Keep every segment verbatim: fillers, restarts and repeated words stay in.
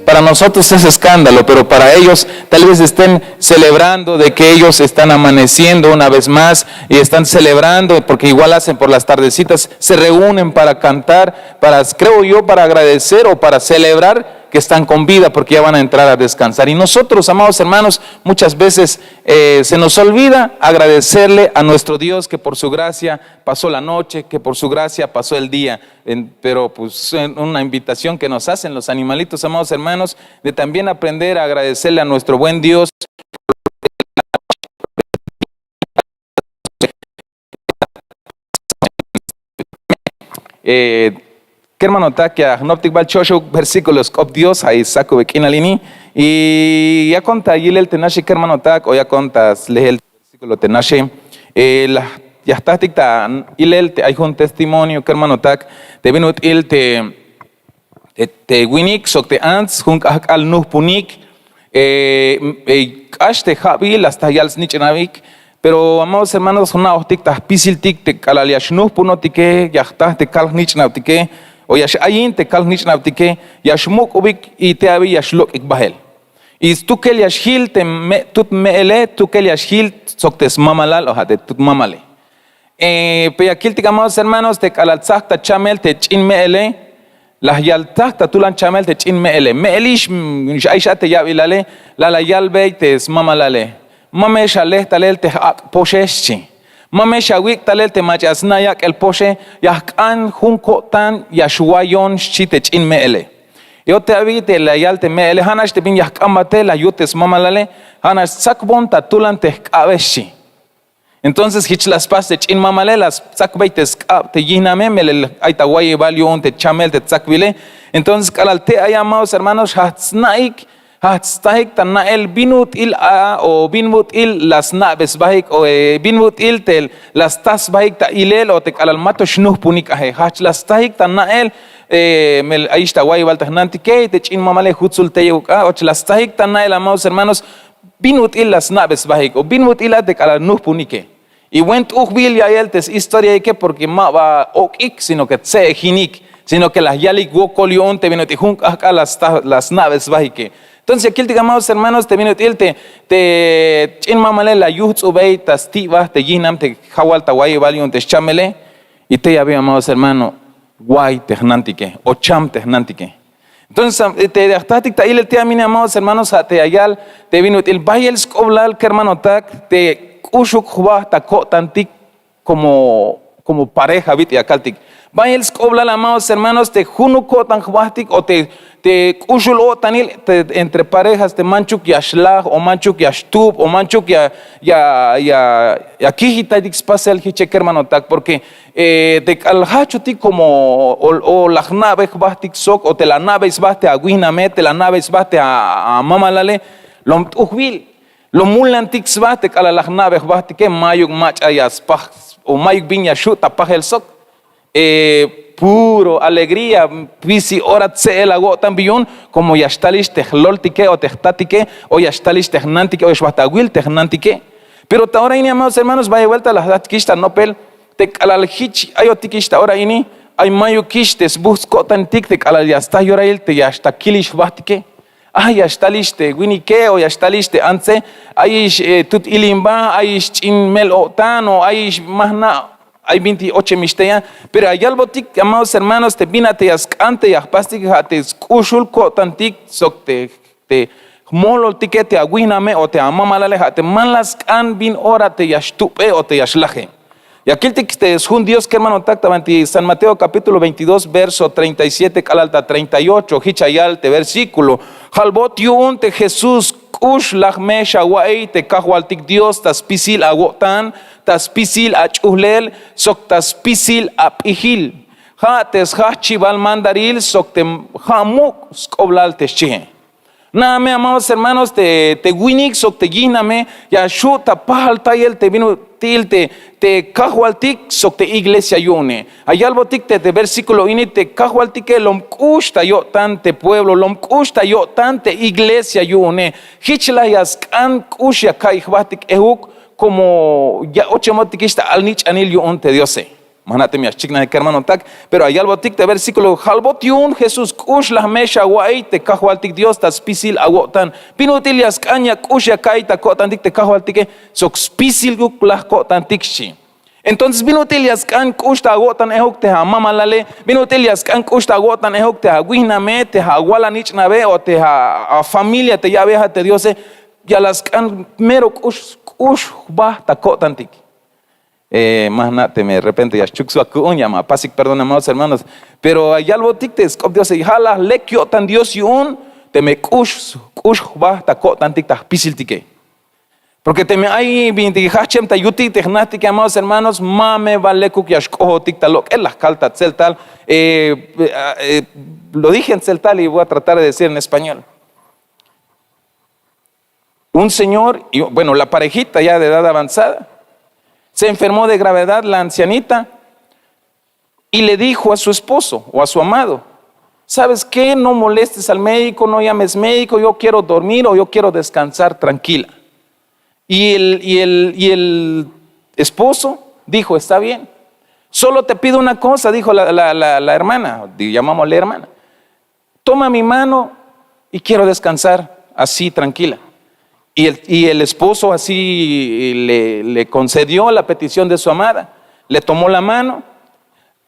Para nosotros es escándalo, pero para ellos tal vez estén celebrando de que ellos están amaneciendo una vez más y están celebrando, porque igual hacen por las tardecitas, se reúnen para cantar, para, creo yo, para agradecer o para celebrar que están con vida, porque ya van a entrar a descansar. Y nosotros, amados hermanos, muchas veces eh, se nos olvida agradecerle a nuestro Dios que por su gracia pasó la noche, que por su gracia pasó el día. Pero pues es una invitación que nos hacen los animalitos, amados hermanos, de también aprender a agradecerle a nuestro buen Dios. Eh, Kermanotak, ya jnoptik bal choxuk versículos k'op Dios ay sakube k'inal ini. Y ya konta yilel te naxe kermanotak, o ya konta slehel versículo te naxe. Eh, la, ya jtajtik ta ilel te ay jun testimonio kermanotak, te bin ut'il te te, te winik sok te ants jun k'ahk'al nujpunik. K'ax te ja'bil la sta yal snich'nabik. Pero amados hermanos, jna'ojtik ta jpisiltik te k'alal ya xnujpunotike, ya jta te kal jnich'nabtike, o ya x'ayin te kal jnich'nabtike, ya xmuk'ubik y te abi ya xlok'ik bahel. Y stukel ya xjil te tut me'ele, tukel ya xjil sok te smamalal o ja' te tut mamale. Pe ya kiltik amados hermanos te k'alal tsajk ta chamel te ch'in me'ele, la yal tsajk ta tulan chamel te ch'in me'ele, me'elix, ay xa te ya'bilale. La la yalbey te smamalale: ma me xalej talel te j'ak' poxe, xchi. Ma me xawik' talel te mach'a ya sna' yak'el poxe, ya jk'an jun ko'tan ya xwayon, xchi te ch'in me'ele. Y o te abi te la yal te me'ele: ja' nax te bin ya jk'ambat te, la yut te smamalale, ja' nax stsakbon ta tulan te jk'abe, xchi. Entonces jich la spas te ch'in mamale, la stsakbey te sk'ab te yijname melel ay ta wayibal yu'un te chamel te tsakbile. Entonces k'alal te ay amados hermanos, jajch sna'ik, jajch stsajik ta na'el bin ut'il a o bin ut'il la sna'be sbahik o bin ut'il te la sta sbahik ta ilel o te k'alal ma to xnujpunik aje, jajch la stsajik ta na'el. Melel ayix ta wayibal te jnantike y te ch'in mamale jutsul teyuk a, och la stsajik ta na'el amados hermanos bin ut'il la sna'be sbahik o bin ut'il a te k'alal nujpunike. Y buen t'ujbil ya'iyel te shistoriaike, porque ma ba ok'ik sino que tse'ejinik, sino que la yalik wokol yu'un te bin ut'il jun k'ahk'al la sna'be sbahike. Entonces ya kiltik amados hermanos te bin ut'il te ch'in mamale la yujts'ubey ta sti'baj te yijnam te jawal ta wayibal yu'un te xchamele. Y te ya bi amados hermano, way te jnantike o cham te jnantike. Entonces te ya jtajtik ta ilel te ya mine amados hermanos, ja' te ya yal te bin ut'il bayel sk'oblal kermanotak te k'uxuk jba ta ko'tantik como pareja bit'il ya kaltik. Bayel sk'oblal amados hermanos te junuk ko'tan jbahtik o te k'uxul o'tanil entre parejas te manchuk ya xlaj o manchuk ya xtub o manchuk ya ya ya kijitaytik spasel jiche kermanotak, porque te k'alal jajchotik como o la jna'be jbahtik sok o te la na'bey sba te awijname, te la na'bey sba te amamalale, lom t'ujbil, lom mulantik sba te k'alal la jna'be jbahtike mayuk mach'a ya spaj o mayuk bin ya xu' ta pajel sok. Puro alegría, spisil ora tse'el awo'tan bi yu'un, como ya xtalix te jloltike o te jtatike o ya xtalix te jnantike o ya xbajt awil te jnantike. Pero ta ora ini amados hermanos, bayel buelta la jajtikix ta nopel te k'alal jich ayotikix ta ora ini, ay mayukix te sbuhts ko'tantik te k'alal ya sta yorahil te ya xta kilix jbahtike. Ay ya xtalix te winike o ya xtalix te antse, ayix tut ilimba, ayix ch'in mel-o'tan o ayix ma jna' ay bintik ochemix te yan. Pero ya yalbotik amados hermanos te bin a te ya sk'an te ya jpastik, ja' te sk'uxul ko'tantik sok te jmololtike te awijname o te amamalale, ja' te ma la sk'an bin ora te ya xtup'e o te ya xlaje. Ya kiltik te sjun Dios kermanotak ta banti San Mateo capítulo veintidós verso treinta y siete k'alal ta treinta y ocho, jich ya yal te versíkulo: Jalbot yu'un te Jesús: K'ux laj me xawa'iy te Kajwaltik Dios ta spisil awo'tan, ta spisil ach'uhlel sok ta spisil ap'ijil. Ja' te sjajchibal mandaril sok te ja' muk' sk'oblal te xchihe. Na'a me amados hermanos te winik sok te yijname ya xu' ta pajal tayel te bin ut'il te Kajwaltik sok te iglesia yu'une. Ya yalbotik te versíkulo ini te Kajwaltike lom k'ux ta yo'tan te pueblo, lom k'ux ta yo'tan te iglesia yu'une. Jich la ya sk'an k'ux ya ka'iy jbahtik ehuk, como ya ochemotikix ta alnich'anil yu'un te Diose. Ma jna' teme ya xchiknaj kermanotak. Pero ya yalbotik te versíkulo, jalbot yu'un jesús k'ux la jme xawa'iy te kajwaltik dios ta spisil awo'tan. Bin ut'il ya sk'an ya k'ux ya ka'iy ta ko'tantik te kajwaltike? Sok spisiluk la ko'tantik xchi. Entonces bin ut'il ya sk'an k'ux ta awo'tanejok te amamalale? Bin ut'il ya sk'an k'ux ta awo'tanejok te awihname te awalanich'nabe o te afamilia te ya'beja te diose? Ya la sk'an mero k'ux k'ux jba ta ko'tantik. Ma jna' teme repente ya xchuk sba ku'un ya ma apasik perdón amados hermanos. Pero ya yalbotik te sk'op diose ja' la lek yo'tan dios yu'un teme k'ux k'ux jba ta ko'tantik ta jpisiltike. Porke teme ay bintik jajchem ta yutik te jnajtike amados hermanos ma me ba lekuk ya xk'ojotik ta lok'el la jkal ta tzeltal. Lo dije en tzeltal y voy a tratar de decir en español. Un señor, bueno, la parejita ya de edad avanzada, se enfermó de gravedad la ancianita y le dijo a su esposo o a su amado: ¿sabes qué? No molestes al médico, no llames médico, yo quiero dormir o yo quiero descansar tranquila. Y el, y el, y el esposo dijo: está bien, solo te pido una cosa, dijo la hermana, llamamos la hermana: toma mi mano y quiero descansar así tranquila. Y el esposo así le concedió la petición de su amada, le tomó la mano.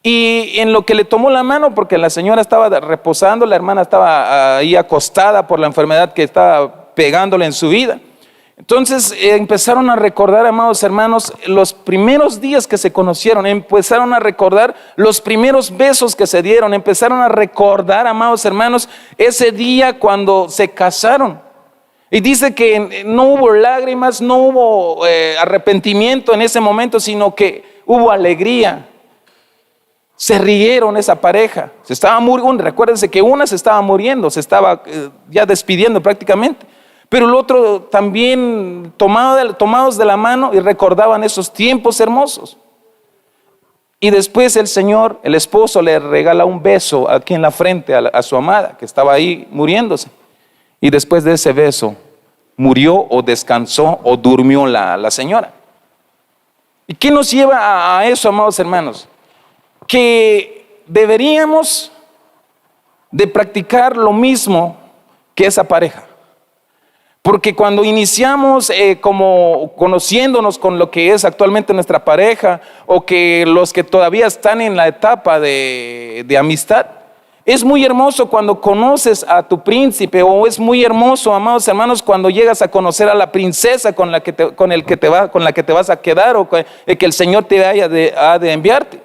Y en lo que le tomó la mano, porque la señora estaba reposando, la hermana estaba ahí acostada por la enfermedad que estaba pegándole en su vida. Entonces empezaron a recordar, amados hermanos, los primeros días que se conocieron, empezaron a recordar los primeros besos que se dieron, empezaron a recordar, amados hermanos, ese día cuando se casaron. Y dice que no hubo lágrimas, no hubo arrepentimiento en ese momento, sino que hubo alegría. Se rieron esa pareja. Se estaba muriendo, recuérdense que una se estaba muriendo, se estaba ya despidiendo prácticamente. Pero el otro también tomados de la mano y recordaban esos tiempos hermosos. Y después el señor, el esposo le regala un beso aquí en la frente a su amada que estaba ahí muriéndose. Y después de ese beso murió o descansó o durmió la señora. ¿Y qué nos lleva a eso, amados hermanos? Que deberíamos de practicar lo mismo que esa pareja. Porque cuando iniciamos como conociéndonos con lo que es actualmente nuestra pareja o que los que todavía están en la etapa de amistad, es muy hermoso cuando conoces a tu príncipe o es muy hermoso, amados hermanos, cuando llegas a conocer a la princesa con la que te vas a quedar o que el señor te haya de enviarte.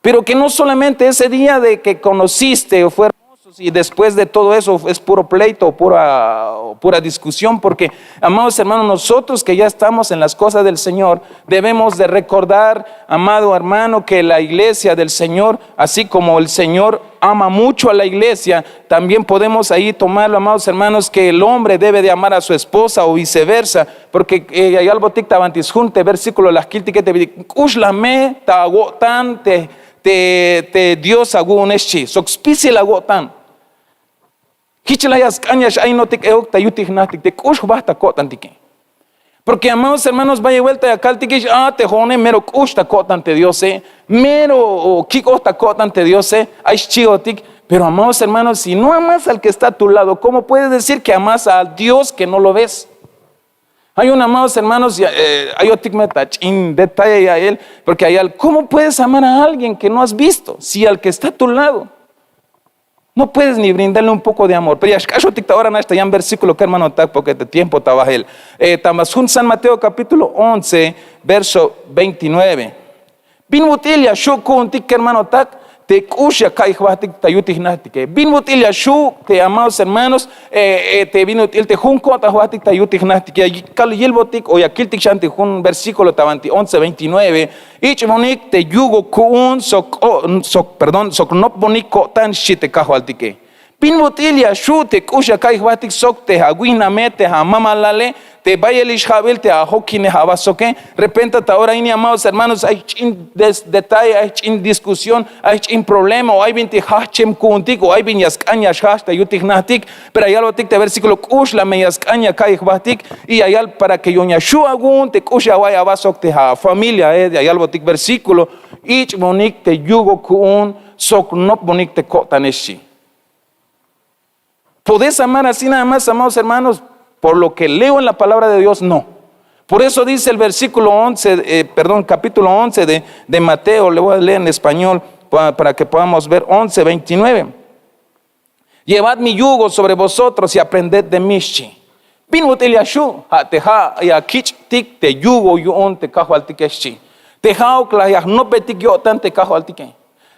Pero que no solamente ese día de que conociste fue hermoso y después de todo eso es puro pleito o pura discusión, porque amados hermanos, nosotros que ya estamos en las cosas del señor debemos de recordar, amado hermano, que la iglesia del señor, así como el señor ama mucho a la iglesia, también podemos ahí tomarlo, amados hermanos, que el hombre debe de amar a su esposa o viceversa. Porke ya yalbotik ta banti sjun te versíkulo la jkiltike te bintik k'ux la me ta awo'tan te dios awu'une xchi sok spisil awo'tan. Jich la ya sk'an ya x'ayinotik euk ta yutik jnajtik te k'ux jba ta ko'tantike. Porke amados hermanos bayel buelta ya kaltikix a te jo'one mero k'ux ta ko'tan te diose, mero kik'oj ta ko'tan te diose. Ay xchi'otik. Pero amados hermanos si no amas al ke está a tu lado, kómo puedes decir ke amas a dios ke no lo ves? Ay un amados hermanos ayotik me ta ch'in detalle ya el porke ayal kómo puedes amar a alguien ke no has visto si al ke está a tu lado no puedes ni brindarle un poko de amor pero ya xk'axotik ta ora nax ta yan versíkulo kermanotak porke te tiempo ta bahel. Ta mas jun san mateo kapítulo once verso veintinueve. Bin ut'il ya xhu' ku'untik kermanotak te k'ux ya ka'iy jbahtik ta yutik jnajtike? Bin ut'il ya xhu' te amados hermanos te bin ut'il te jun ko'tan jbahtik ta yutik jnajtike ya kal yilbotik o ya kiltik xan te jun versíkulo ta banti once veintinueve. Ich'bonik te yugo ku'un sok nopbonik ko'tan xchi te kajwaltike. Bin ut'il ya xhu' te k'ux ya ka'iy jbahtik sok te awihname, te amamalale, te bayelix ja'bil te ajokinej aba soke. Repente ta ora ini, amados hermanos, ay jch'in detalle, ay jch'in diskusión, ay jch'in problema, o ay bintik jajchem ku'untik, o ay bin ya sk'an ya xjajch ta yutik jnajtik. Pero ya yalbotik te versíkulo: k'ux la me ya sk'an ya ka'iy jbahtik, y ya yal para ke yu'un ya xhu' awu'un te k'ux ya awa'iy aba sok te afamiliae. Ya yalbotik versíkulo: ich'bonik te yugo ku'un sok nopbonik te ko'tane, xchi. ¿Podés amar así nada más, amados hermanos? Por lo que leo en la palabra de Dios, no. Por eso dice el versículo once, eh, perdón, capítulo once de, de Mateo, le voy a leer en español pa- para que podamos ver, once veintinueve: llevad mi yugo sobre vosotros y aprended de mí, xchi. Bin ut'il ya xhu'? Ja' te ja' ya kich'tik te yugo yu'un te kajwaltike, xchi. Te ja'uk la ya jnopbetik yo'tan te kajwaltike.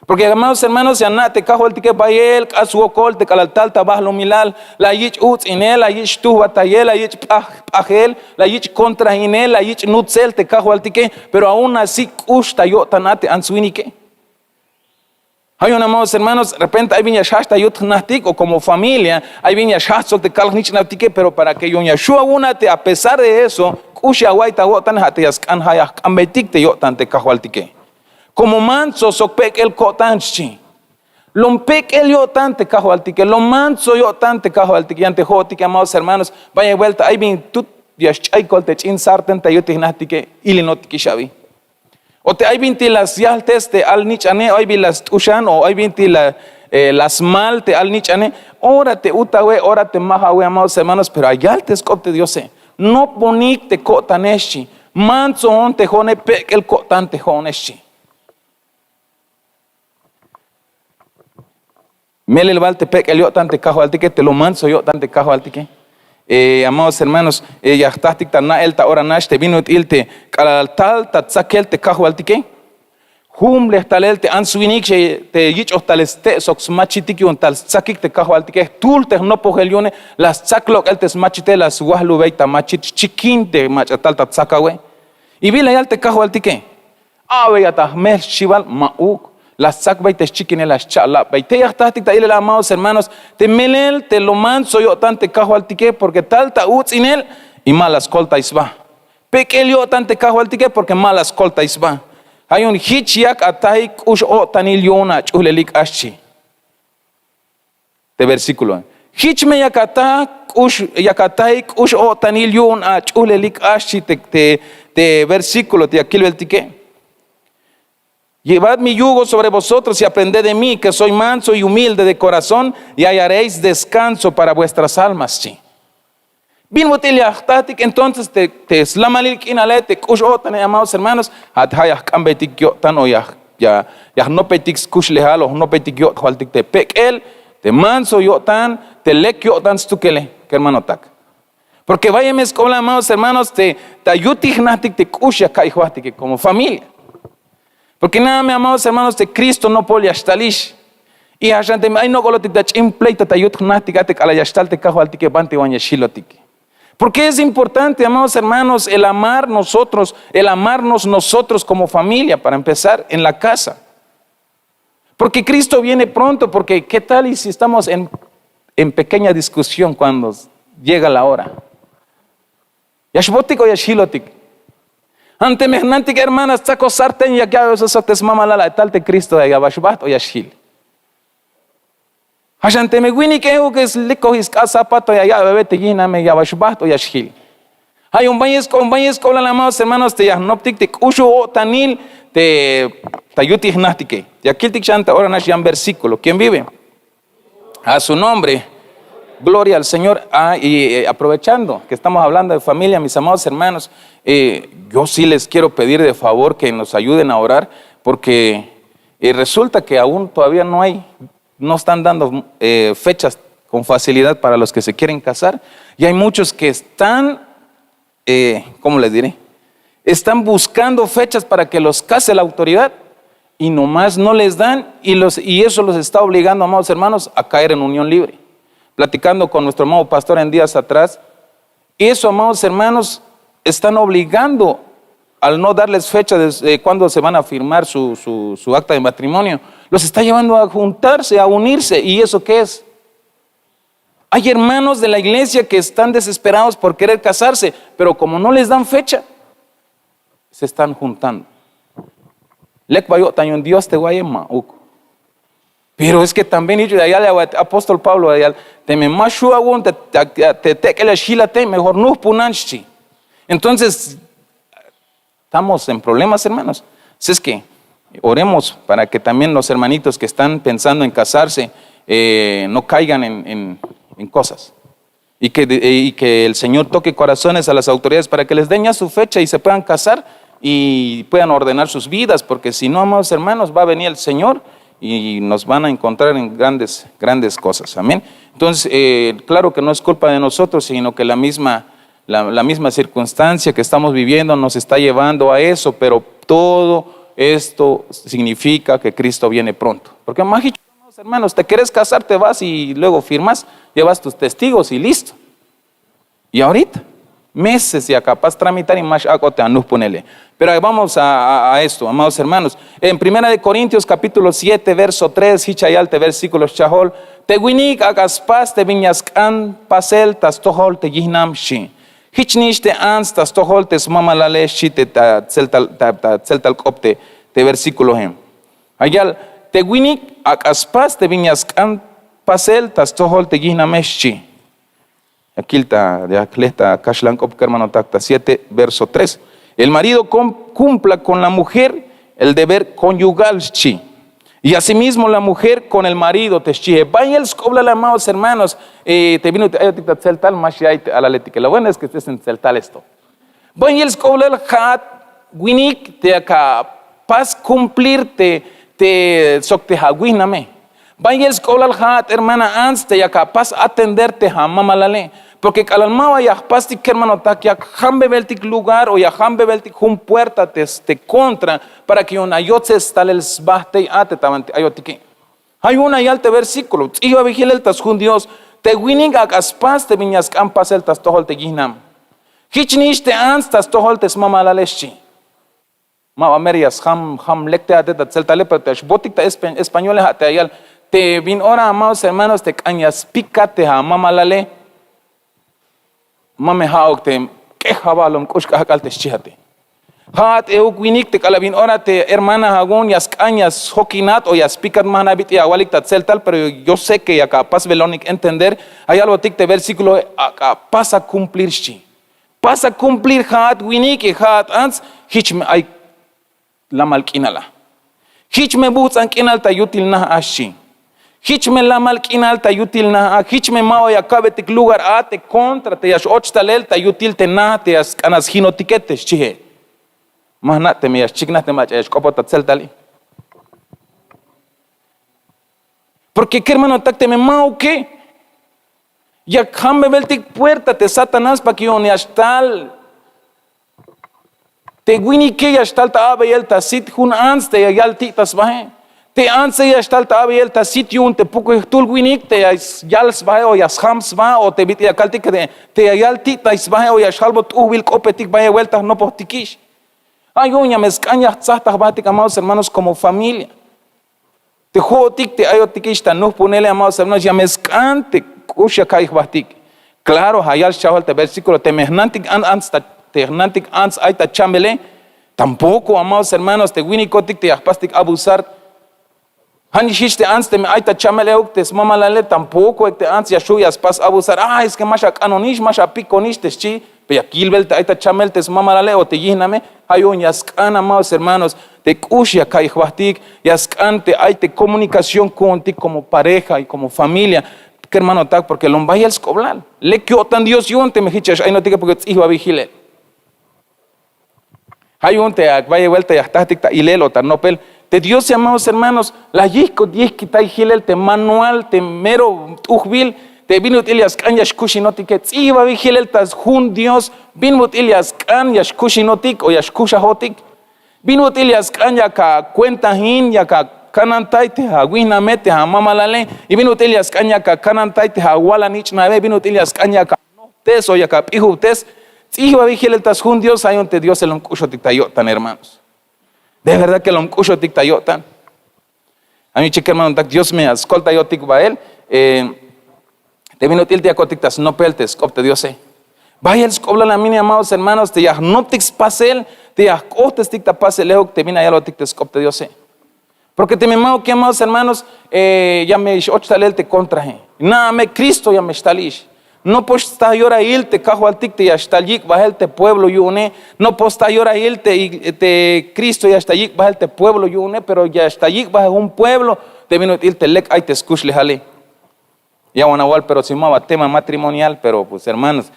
Porque, amados hermanos, ya na' te kajwaltike bayel k'ax swokol te k'alal tal ta balumilal, la yich' uts'inel, la yich' tujbatayel, la yich' p'aj- p'ajel, la yich' kontrainel, la yich' nutsel te kajwaltike, pero aun así k'ux ta yo'tan a te ants winike. Ja' yu'un, amados hermanos, repente ay bin ya xjajch ta yut jnajtik, o como familia ay bin ya xjajch sok te kal jnich'nabtike, pero para que yu'un ya xhu' awu'un a te, a pesar de eso, k'ux ya awa'iy ta awo'tane, ja' te ya sk'an ja' ya jk'anbeytik te yo'tan te kajwaltike. Como mantso sok pek'el ko'tan, xchi. Lom pek'el yo'tan te kajwaltike, lom mantso yo'tan te kajwaltike. Yan te jo'otike, amados hermanos, bayel buelta ay bin tut ya xch'ay kol te ch'in sartén ta yutik jnajtike, ilinotikix abi. O te ay bintik la syaltes te alnich'ane, o ay bin la st'uxan, o ay bintik la, eh, la smal te alnich'ane. Ora te utawe, ora te majawe, amados hermanos, pero ya yal te sk'op te Diose: nopbonik te ko'tane, xchi. Mantsoon te jo'one, pek'el ko'tan te jo'one, xchi. Melel bal te pek'el yo'tan te kajwaltike, te lom mantso yo'tan te kajwaltike. Eh, amados hermanos, eh, ya jtajtik ta na'el ta ora nax te bin ut'il te k'alal tal ta tsakel te kajwaltike, jujumlej talel te ants winik, te yich'oj talel ste' sok smachitik yu'un tal stsakik te kajwaltike. Jtul te jnopojel yu'une, la stsak lok'el te smachite, la swajlubey ta machit, xchikin te mach'a tal ta tsakawe. Y bila yal te kajwaltike: a'beya ta jmel xchi bal. Ma'uk. La stsakbey te xchikine, la scha'labey. Te ya jtajtik ta ilel a, amados hermanos, te melel te lom mantso yo'tan te kajwaltike, porque tal ta uts'inel y ma la skoltay sba. Pek'el yo'tan te kajwaltike, porque ma la skoltay sba. Ja' yu'un jich yak atajik k'ux-o'tanil yu'un ach'uhlelik a, xchi. Te versíkulo. Jich me yak ataj k'ux, yak atajik k'ux-o'tanil yu'un ach'uhlelik a, xchi te, te, te versíkulo te ya kilbeltike. Llevad mi yugo sobre vosotros y aprended de mí, que soy manso y humilde de corazón, y hallaréis descanso para vuestras almas, xchi. Bin ut'il ya jtajtik entonces te, te slamalil k'inale, te k'ux-o'tane, amados hermanos, ja' te ja' ya jk'anbeytik yo'tan, o ya, ya, ya jnopbeytik skuxlejal, o jnopbeytik yo'tan kajwaltik, te pek'el, te manso yo'tan, te lek yo'tan stukele, kermanotak. Porque bayel me sk'oplal, amados hermanos, te ta yutik jnajtik te k'ux ya ka'iy jbahtik como familia. Porque nada me, amados hermanos, te Cristo nopol ya xtalix. Y ja' xan teme ay nok'olotik ta ch'in pleito ta yut jnajtik a, te k'alal ya xtal te kajwaltike, banti wan ya xjilotik. Porque es importante, amados hermanos, el amar nosotros, el amarnos nosotros como familia, para empezar en la casa. Porque Cristo viene pronto, porque ¿qué tal y si estamos en, en pequeña discusión cuando llega la hora? ¿Ya xbotik o ya xjilotik? Ante me jnantik hermana stsakoj sartén, yak ya'be sok te smamalal, ay tal te Cristo, ya ba xbaht o ya xjil. Ja' xan teme winik euk es likoj sk'ab zapato, ya ya'bebe te yijname, ya ba xbaht o ya xjil. Ja' yu'un bayel sk'oplal, bayel sk'oplal, amados hermanos, te ya jnoptik te k'ux-o'tanil te ta yutik jnajtike. Ya kiltik xan ta ora nax yan versículo. ¿Quién vive? A su nombre. Gloria al Señor. Ah, y eh, aprovechando que estamos hablando de familia, mis amados hermanos, eh, yo sí les quiero pedir de favor que nos ayuden a orar, porque eh, resulta que aún todavía no hay, no están dando eh, fechas con facilidad para los que se quieren casar, y hay muchos que están, eh, ¿cómo les diré? Están buscando fechas para que los case la autoridad y nomás no les dan, y, los, y eso los está obligando, amados hermanos, a caer en unión libre. Platicando con nuestro amado pastor en días atrás, eso, amados hermanos, están obligando al no darles fecha de, de cuándo se van a firmar su, su, su acta de matrimonio. Los está llevando a juntarse, a unirse. ¿Y eso qué es? Hay hermanos de la iglesia que están desesperados por querer casarse, pero como no les dan fecha, se están juntando. Lek ba yo'tan yu'un Dios te wa'iye, ma'uk. Pero es que también ya yal apóstol Pablo ya yal, teme ma xju' awu'un te tek'el ya xjilate, mejor nujpunan xchi. Entonces, estamos en problemas, hermanos. Así es que oremos para que también los hermanitos que están pensando en casarse, eh, no caigan en, en- en cosas. Y que, de- y que el Señor toque corazones a las autoridades para que les den ya su fecha y se puedan casar y puedan ordenar sus vidas, porque si no, amados hermanos, va a venir el Señor y nos van a encontrar en grandes, grandes cosas. Amén. Entonces, eh, claro que no es culpa de nosotros, sino que la misma, la, la misma circunstancia que estamos viviendo nos está llevando a eso, pero todo esto significa que Cristo viene pronto. Porque imagínate, hermanos, te querés casar, te vas y luego firmas, llevas tus testigos y listo. Y ahorita, meses ya capaz tramitar y ma xak'ot te anujpunele. Pero ahí vamos a, a- a esto, amados hermanos. En Primera de Corintios capítulo siete, verso tres, jich ya yal te versículo xchajol: Te winik ak'a spas te bin ya sk'an pasel ta stojol te yijnam, xchi. Jichnix te ants ta stojol te smamalale, xchi te ta tseltal, ta- ta tseltal k'op te, te versículoe. Ya yal: Te winik ak'a spas te bin ya sk'an pasel ta stojol te yijname, xchi. Ya kil ta, ya jle ta kaxlan k'op, kermanotak, ta siete, verso tres. El marido com- cumpla con la mujer el deber conyugal, xchi. Y asimismo la mujer con el marido, te xchie. Bayel sk'oblal, amados hermanos, eh, te bin ut'il ayotik ta tseltal, ma xya'iy te alaletike. Lo bueno es que estés en tseltal esto. Bayel sk'oblal ja'at winik te yak apas cumplir te, te sok te awijname. Bayel sk'oblal ja'at hermana ants te yak apas atender te amamalale. Porque k'alal ma ba ya jpastik, kermanotak, ya jambebeltik lugar o ya jambebeltik jun puerta te, te contra para que yu'un ayotzes talel sba tey a te ta banti ayotike. Ja' yu'un ya yal te versículo, ts'ijbabil jilel ta sjun Dios: Te winik ak'a spas te bin ya sk'an pasel ta stojol te yijnam. Jichnix te ants ta stojol te smamalale, xchi. Ma ba mero ya sjam, jam lek te a te ta tseltale, pero te ya xbotik ta espa- españole ja' te ya yal: Te bin ora, amados hermanos, te k'an ya spikat te amamalale, ma me ja'uk te k'ejabal o k'ux k'ajk'al te xchijate. Ja'at euk winik te k'alal bin ora te hermana awu'un ya sk'an ya sjokinat o ya spikat, ma jna' bit'il ya awalik ta tseltal, pero yo sé que yak apasbelonik entender. Ja' ya yalbotik te versículo: Ak'a pas a cumplir, xchi. Pas a cumplir ja'at winik y ja'at ants, jich me ay lamal k'inal a. Jich me bujts'an k'inal ta yutil na a, xchi. Jich me lamal k'inal ta yutil na a, jich me ma ba ya ka'betik lugar a te contra te ya x-och talel ta yutil te na te ya sk'an a sjinotike, te xchie. Ma jna' teme ya xchiknaj te mach'a ya xk'opoj ta tseltale. Porque kermanotak, teme ma'uke, ya jambebeltik puerta te Satanás para que yu'un ya xtal te winike, ya xtal ta a'beyel ta sit jun ants te ya yal ti' ta sbahe. Te antse ya xtal ta a'beyel ta sit yu'un te pukuj jtul winik te ya yal sbahe o ya sjam sba o te bit'il ya kaltik te, te ya yal ti' ta sbahe o ya xjalbot t'ujbil k'opetik bayel buelta jnopojtikix. Ja' yu'un ya me sk'an ya jtsaj ta jbatik, amados hermanos, como familia. Te jo'otik te ayotikix ta nujpunele, amados hermanos, ya me sk'an te k'ux ya ka'iy jbatik. Claro, ja' yal xchajol te versículo, teme jnantik an- ants ta, te jnantik ants ay ta chamele, tampoco, amados hermanos, te winikotik te ya jpastik abusar. Ja'nix jich te ants teme ay ta chamel euk te smamalale, tampoco ek te ants ya xju' ya spas abusar. Ah, es que ma xak'anonix, ma xapikonix, te xchi. Pero ya kilbel te ay ta chamel te smamalale o te yijname. Ja' yu'un ya sk'an, amados hermanos, te k'ux ya ka'iy jbatik, ya sk'an te ay te comunicación ku'untik como pareja y como familia, kermanotak, porque lom bayel sk'oblal. Lek yo'tan Dios yu'un teme jich ya x-ayinotike, porque ts'ijbabil jilel. Ja' yu'un te ak bayel buelta ya jtajtik ta ilel o ta nopel, te Diose, amados hermanos, la yijk'ot yijk'itay jilel te manual, te mero t'ujbil te bin ut'il ya sk'an ya xkuxinotike. Ts'ijbabil jilel ta sjun Dios bin ut'il ya sk'an ya xkuxinotik o ya xkuxajotik. Bin ut'il ya sk'an yak akuentajin, yak akanantay te awijname, te amamalale, y bin ut'il ya sk'an yak akanantay te awalan-ich'nabe, bin ut'il ya sk'an yak anojtes o yak ap'ijubtes. Ts'ijbabil jilel ta sjun Dios, ja' yu'un te Diose lom k'uxotik ta yo'tan, hermanos. De verdad que lom k'uxotik ta yo'tan. A mí, chik hermanotak, Dios me ya skoltayotik bael. Eh, Te bin ut'il te yakotik ta snopel te sk'op te diose. Bayel sk'oblal a mini amados hermanos te ya jnoptik spasel, te ya jk'ohtestik ta pasel euk te bin ya yalbotik te sk'op te diose. Porke teme ma'uk ya amados hermanos, ya me ix-och talel te kontrahe. Na'a me kristo ya me xtalix. Nopox sta yorahil te kajwaltik te ya xtal yik' bahel te pueblo yu'une. Nopox sta yorahil te kristo ya xtal yik' bahel te pueblo yu'une pero ya xtal yik' bahel jun pueblo te bin ut'il te lek ay te skuxlejale. Ya wan awal pero si ma ba tema matrimonial pero pues hermanos,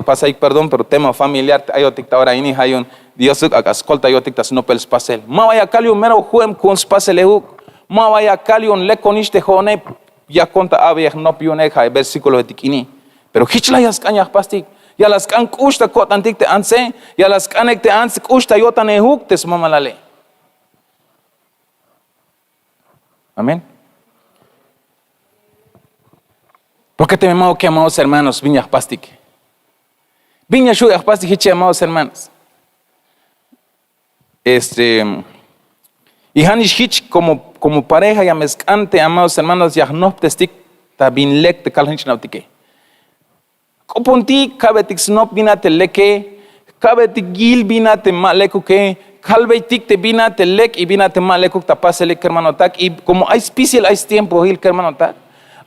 pasayik perdón pero tema familiar te ayotik ta ora ini ha yu'un diosuk ak'a skoltayotik ta snopel spasel ma ba ya kal yu'un mero ju'em ku'un spasel ehuk. Ma ba ya kal yu'un lekonix te ho'one. Yakon ta a'beyej nop yu'une ha versíkulohetik ini. Pero hich la ya sk'an ya jpastik. Ya la sk'an k'ux ta ko'tantik te antse. Ya la sk'an ek te ants k'ux ta yo'tan ehuk te smamalale. Amén. Porke teme ma'uk ya amados hermanos bin ya jpastik. Bin ya xu' ya jpastik hich ya amados hermanos. Este, y ha nix hich komo pareja ya me sk'an te amados hermanos ya jnojptestik ta bin lek te kal jnich'nabtike. K'opontik ka'betik snop bin a te leke. Ka'betik yil bin a te ma lekuke. Kalbeytik te bin a te lek y bin a te ma lekuk ta paselik kermanotak y komo ay spisil ay stiempohil kermanotak.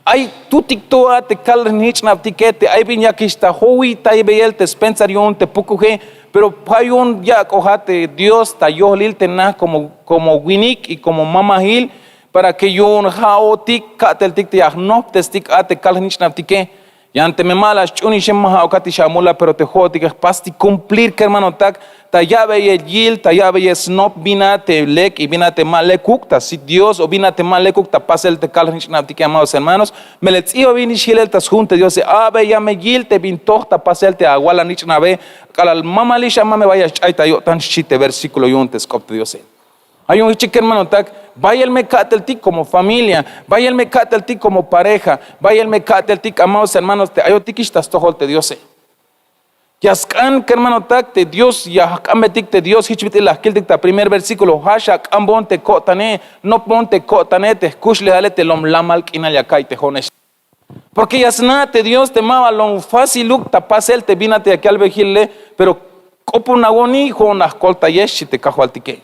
Ay tutik to a te kal jnich'nabtike te ay bin yakix ta jowi taybeyel te spensar yu'un te pukuje. Pero pa yu'un yak'ojat te dios ta yohlil te na komo winik y komo mamahil, para ke yu'un ha'otik ka'teltik te ya jnojptestik a te kal jnich'nabtike. Yan teme ma la sch'uunixe ma ha'ukatix amula pero te ho'otike jpastik kumplir kermanotak, ta ya'beyel yil ta ya'beyel snop bin a te lek y bin a te ma lekuk ta sit dios o bin a te ma lekuk ta pasel te kal jnich'nabtike amados hermanos. Melel ts'ibabil nix hilel ta sjun te diose a'beya me yil te bin toj ta pasel te awal anich'nabe. K'alal mamalix a ma me ba ya sch'ay ta yo'tan xchi te versíkulo yu'un te sk'op te diose. Ay yu'un jich kermanotak, bayel me ka'teltik komo familia, bayel me ka'teltik komo pareja, bayel me ka'teltik amados hermanos te ayotikix ta stojol te diose. Ya sk'an kermanotak te dios ya jk'anbetik te dios hich bit'il la jkiltik ta primer versíkulo ha xak'anbon te ko'tane. Nopbon te ko'tane te jkuxlejale te lom lamal k'inal ya ka'iy te ho'onex. Porke ya sna' te dios te ma ba lom fáciluk ta pasel te bin a te yak yalbey hilele. Pero k'opon awoni ho'on la jkoltayex xchi te kajwaltike.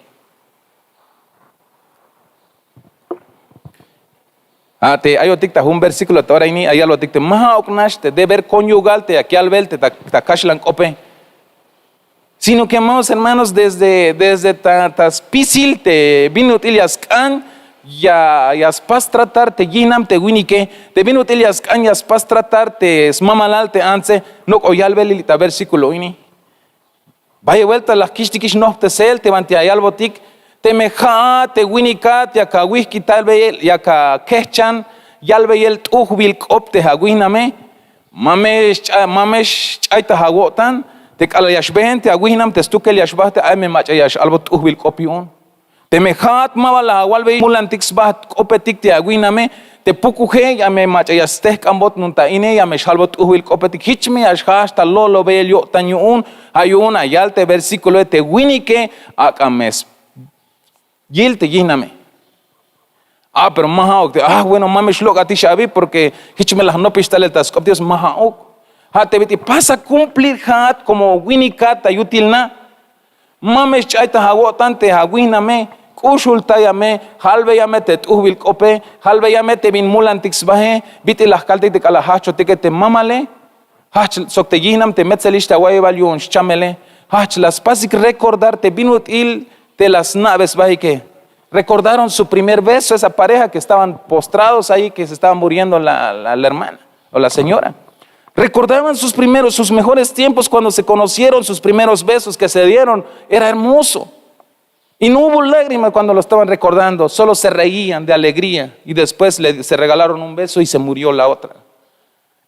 A te ayotik ta jun versíkulo ta ora ini ay yalbotik te ma ha'uk nax te deber konyugal te yak yalbel te ta kaxlan k'ope. Sino ke amados hermanos desde ta spisil te bin ut'il ya sk'an ya spas tratar te yihnam te winike. Te bin ut'il ya sk'an ya spas tratar te smamalal te antse. Nok'o yalbelil ta versíkulo ini. Bayel buelta la jkichtikix nojptesel te banti ya yalbotik. Teme ha'at te winikat yak awijk'italbeyel yak akehchan yalbeyel t'ujbil k'op te awihname. Ma me xch'ay ta awo'tan. Te k'alal ya xbehen te awihnam te stukel ya xbaht ay me mach'a ya x'albot t'ujbil k'op yu'un. Teme ha'at ma ba la awalbey mulantik sbaht k'opetik te awihname, te pukuje ya me mach'a ya stehk'anbot yu'un ta ine ya me xhalbot t'ujbil k'opetik hich me ya xhahch ta lo'lobeyel yo'tan yu'un. Ha yu'un ayal te versíkuloe te winike ak'a me yil te yihname. A pero ma ha'uk te ah bueno ma me xlok'atix abi porke hich me la jnopix talel ta sk'op dios ma ha'uk. Ha te bit'il pasa kumplir ha'at komo winikat ta yutil na. Ma me xch'ay ta awo'tan te awihname. K'uxultaya me. Halbeya me te t'ujbil k'ope. Halbeya me te bin mulantik sbahe. Bit'il la jkaltik te k'alal hahchotike te mamale. Hahch sok te yihnam te metselix ta awa'ibal yu'un xchamele. Hahch la spasik rekordar te bin ut'il te la sna'be sbahike. Rekordaron su primer beso esa pareja ke estaban postrados ahi ke se estaban muriendo la hermana o la señora. Rekordaban sus primeros sus mejores tiempos kuando se konocieron sus primeros besos ke se dieron. Era hermoso. Y no hubo lágrima kuando lo estaban rekordando solo se reian de alegria y después se regalaron un beso y se murió la otra.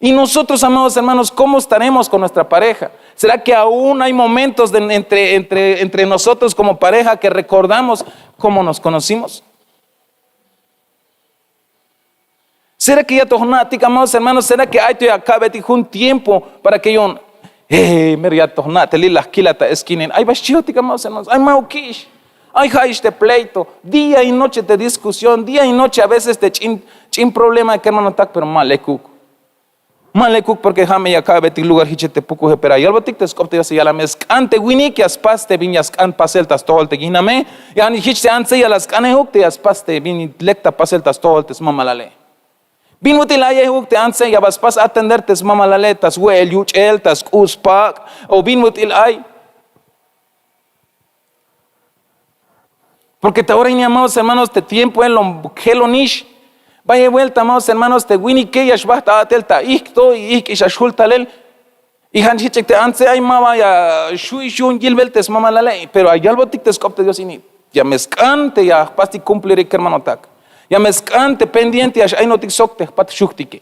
Y nosotros amados hermanos komo estaremos kon nuestra pareja? Sera ke aun ay momentos entre nosotros komo pareja ke rekordamos komo nos konocimos? Sera ke ya to jna'tik amados hermanos sera ke ay to ya ka'betik jun tiempo para ke yu'un mero ya to jna'telil la jkilat ta eskinen ay ba xchihotik amados hermanos ay ma'ukix. Ay ha'ix te pleito día y noche te diskusión día y noche a veces te ch'in problema kermanotak pero ma lekuk. Ma lekuk, porke ja' me ya ka'betik lugar hiche te pukuje, pero ya yalbotik te sk'op te Diose, ya la me sk'an te winik ya spas te bin ya sk'an pasel ta stojol te yihname. Ya jich te antse ya la sk'anejuk te ya spas te bin lek ta pasel ta stojol te smamalale. Bin ut'il ayejuk te antse, ya ba spas atender te smamalale ta swe'el yuch'el, ta sk'u' spak', o bin ut'il ay. Porke ta ora ini, amados hermanos, te tiempoe lom jelonix. Bayel buelta, amados hermanos, te winike ya xbajt a'tel ta ijk' to, ijk' ix axul talel. Y ja' jich te antse ay, ma ba ya xju' ix yu'un yilbel te smamalale, pero ya yalbotik te sk'op te Dios ini. Ya me sk'an te ya jpastik cumplirik, kermanotak. Ya me sk'an te pendiente ya x'ayinotik sok te jpat xujtike.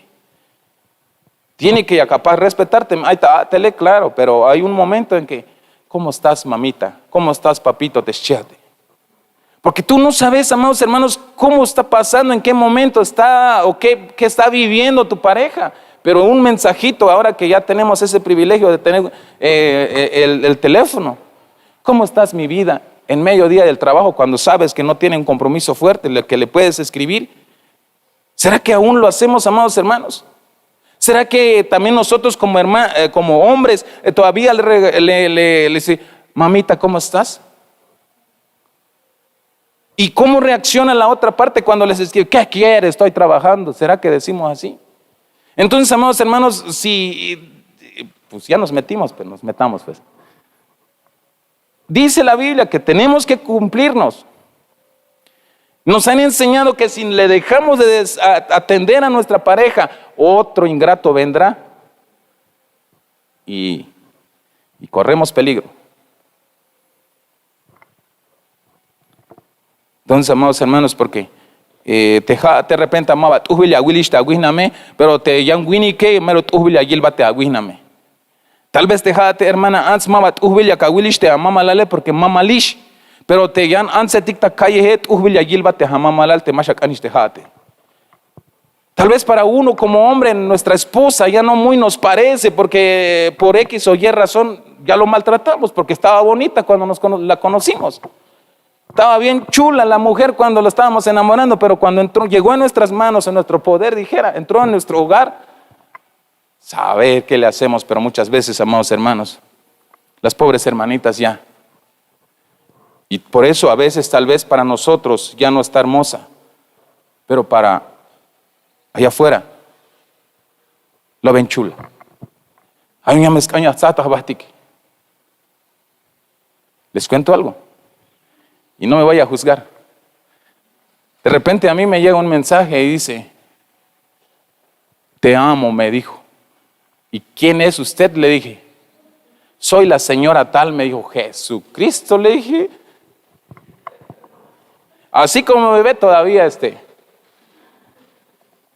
Tiene que ya kapaz respetar teme ay ta a'tele, claro, pero hay un momento en que, ¿cómo estás, mamita? ¿Cómo estás, papito? Te xchiate. Porque tú no sabes, amados hermanos, cómo está pasando, en qué momento está o qué, qué está viviendo tu pareja. Pero un mensajito, ahora que ya tenemos ese privilegio de tener eh, eh, el, el teléfono. ¿Cómo estás, mi vida? En mediodía del trabajo, cuando sabes que no tiene un compromiso fuerte, lo que le puedes escribir. ¿Será que aún lo hacemos, amados hermanos? ¿Será que también nosotros como, herma- eh, como hombres eh, todavía le, re- le- le- le dice, mamita, ¿cómo estás? ¿Y cómo reacciona la otra parte cuando les escribe, ¿qué quieres? Estoy trabajando. ¿Será que decimos así? Entonces, amados hermanos, si, pues ya nos metimos, pues nos metamos, pues. Dice la Biblia que tenemos que cumplirnos. Nos han enseñado que si le dejamos de des- a- atender a nuestra pareja, otro ingrato vendrá y, y corremos peligro. Entonces, amados hermanos, porque eh, te ja- de repente ma ba t'ujbil ya awilix te awihname, pero te yan winike mero t'ujbil ya yilbat te awihname. Tal vez te ja'at te hermana ants ma ba t'ujbil ya kawilix te amamalale porque mamalix. Pero te yan antsetik ta calleje t'ujbil ya yilbat te jamamalal te ma xak'anix te ja'ate. Tal vez para uno como hombre, nuestra esposa ya no muy nos parece porque por X o Y razón ya lo maltratamos porque estaba bonita cuando nos cono- la conocimos. Estaba bien chula la mujer cuando la estábamos enamorando, pero cuando entró, llegó en nuestras manos, en nuestro poder, dijera, entró en nuestro hogar, saber qué le hacemos, pero muchas veces, amados hermanos, las pobres hermanitas ya. Y por eso a veces tal vez para nosotros ya no está hermosa, pero para allá afuera lo ven chula. Ay, ya me escaña, Les cuento algo. Y no me vaya a juzgar. De repente a mí me llega un mensaje y dice, te amo, me dijo. ¿Y quién es usted? Le dije. Soy la señora tal, me dijo. Jesucristo, le dije. Así como me ve todavía este,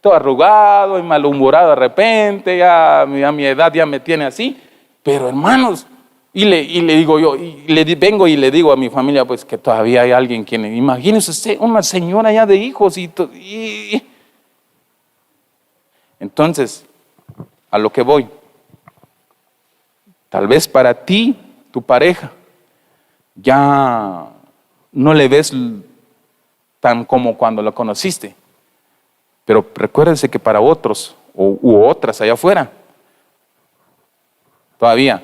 todo arrugado y malhumorado de repente, ya, ya mi edad ya me tiene así. Pero hermanos, y le, y le digo yo, y le di- vengo y le digo a mi familia, pues que todavía hay alguien quien, imagínese usted, una señora ya de hijos y, to- y- y- Entonces, a lo que voy, tal vez para ti, tu pareja, ya no le ves l- tan como cuando lo conociste. Pero recuérdese que para otros o, u otras allá afuera, todavía.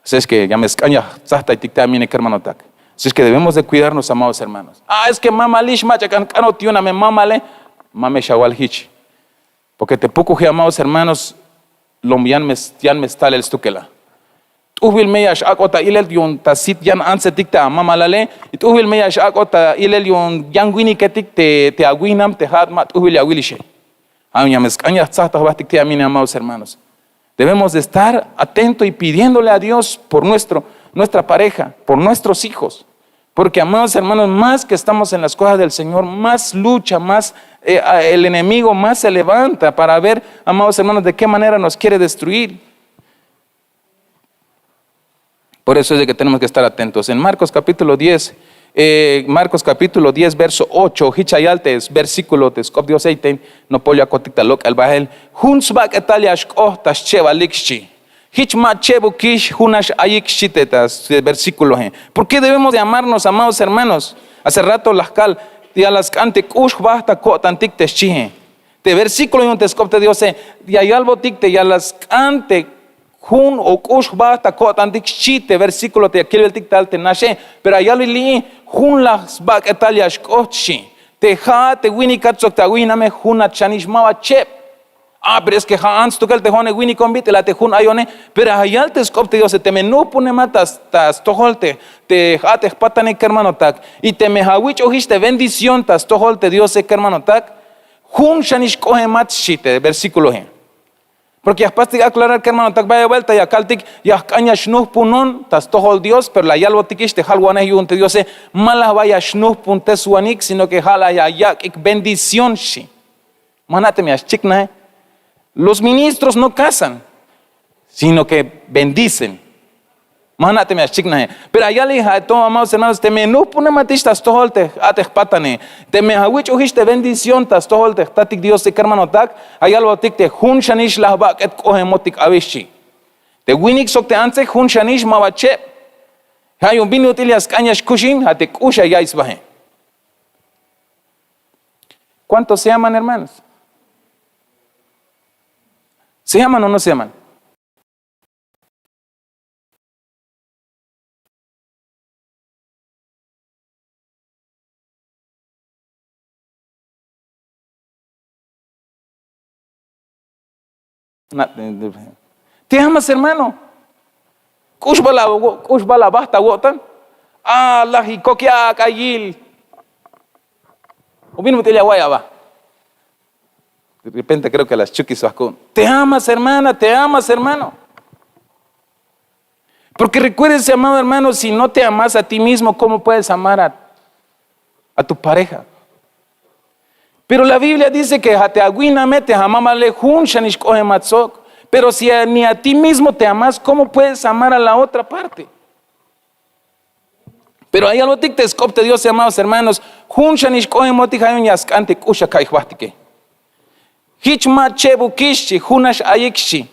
Así es que ya me escaña, tzajtaytik te amine kermanotak. Así es que debemos de cuidarnos, amados hermanos. Ah, es que mamalish mach'a kan kanot yuna me mamale, mame shawal hich. Porque te pukuje, amados hermanos, lom yan me, yan me stalel stukela. T'ujbil me ya x'ak'ot ta ilel yu'un ta sit yan antsetik te amamalale, y t'ujbil me ya x'ak'ot ta ilel yu'un yan winiketik te, te awihnam te ja'at ma t'ujbil ya awilixe. Ay, ya me sk'an ya jtsaj ta jbahtik te amine, amados hermanos. Debemos de estar atento y pidiéndole a Dios por nuestro, nuestra pareja, por nuestros hijos. Porque, amados hermanos, más que estamos en las cosas del Señor, más lucha, más eh, a- el enemigo más se levanta para ver, amados hermanos, de qué manera nos quiere destruir. Por eso es de que tenemos que estar atentos. En Marcos capítulo diez, eh, Marcos capítulo diez, verso ocho, hich ya yal te versículo te sk'op Dios eiten, no pollo akotik ta lok'el bahel. Jun sbak'etal ya xk'oht ta schebalik xchi. Hich ma chebukix junax ayik xchi te ta versículohe. ¿Por qué debemos de amarnos, amados hermanos? Hace rato la jkal, ya la sk'an te k'ux jba ta ko'tantik te xchihe. Te versíkulo yu'un te sk'op te diose, ya yalbotik te ya la sk'an te jun o k'ux jba ta ko'tantik xchi te versíkulo te ya kilbeltik tal te naxe. Pero ya yalbe li'i, jun laj sbak'etal ya xk'oht xchi. Te ha'at te winikat sok te awihname junat xanix, ma ba cheb. Ah, pero es ke ha ants stukel te ho'one winiko bit'il a te jun ayone. Pero ya yal te sk'op te diose, teme nuhpunemat ta stojol te, te ha'at te jpatane kermanotak, y teme ha wich'ojix te bendición ta stojol te diose kermanotak, jun xanix k'ohemat xchi te versíkulohe. Porke ya jpastik aklarar kermanotak, bayal buelta ya kaltik ya jk'an ya xnuhpunon ta stojol dios, pero la yalbotikix te jalwanej yu'un te diose, ma la ba ya xnuhpunteswanik sino ke ha la ya yak'ik bendición xchi. Ma jna' teme ya xchiknaje. Los ministros no kazan, sino ke bendicen. Ma jna' teme ya xchiknaje. Pero ya yalbe ha to amados hermanos, teme nuhpunematix ta stojol te, a te jpatane, teme ha wich'ojix te bendición ta stojol te jtatik diose kermanotak, ya yalbotik te jun xanix la jbak'et k'ohemotik abi xchi. Te winik sok te antse jun xanix, ma ba cheb. Ha yu'un bin ut'il ya sk'an ya xkuxin, ha te k'ux ya ya'iy sbahe. ¿Cuántos se aman, hermanos? ¿Se aman o no se aman? Te amas hermano. K'ux bal a bajt awo'tan. A laj ikok ya ak'a yil. O bin ut'il ya awa'iy aba. De repente creo ke la xchukix sba ku'un. Te amas hermana, te amas hermano. Porke rekuérdese amado hermano, si no te amas a ti mismo kómo puedes amar a tu pareja? Pero la biblia dice ke ha te awihname te ha mamalale jun xanix k'ohemat sok. Pero si ni a ti mismo te amas kómo puedes amar a la otra parte? Pero ay albotik te sk'op te diose amados hermanos, jun xanix k'ohemotik ha yu'un ya sk'an te k'ux ya ka'iy jbahtike. Hich ma chebukix xchi, junax ayik xchi.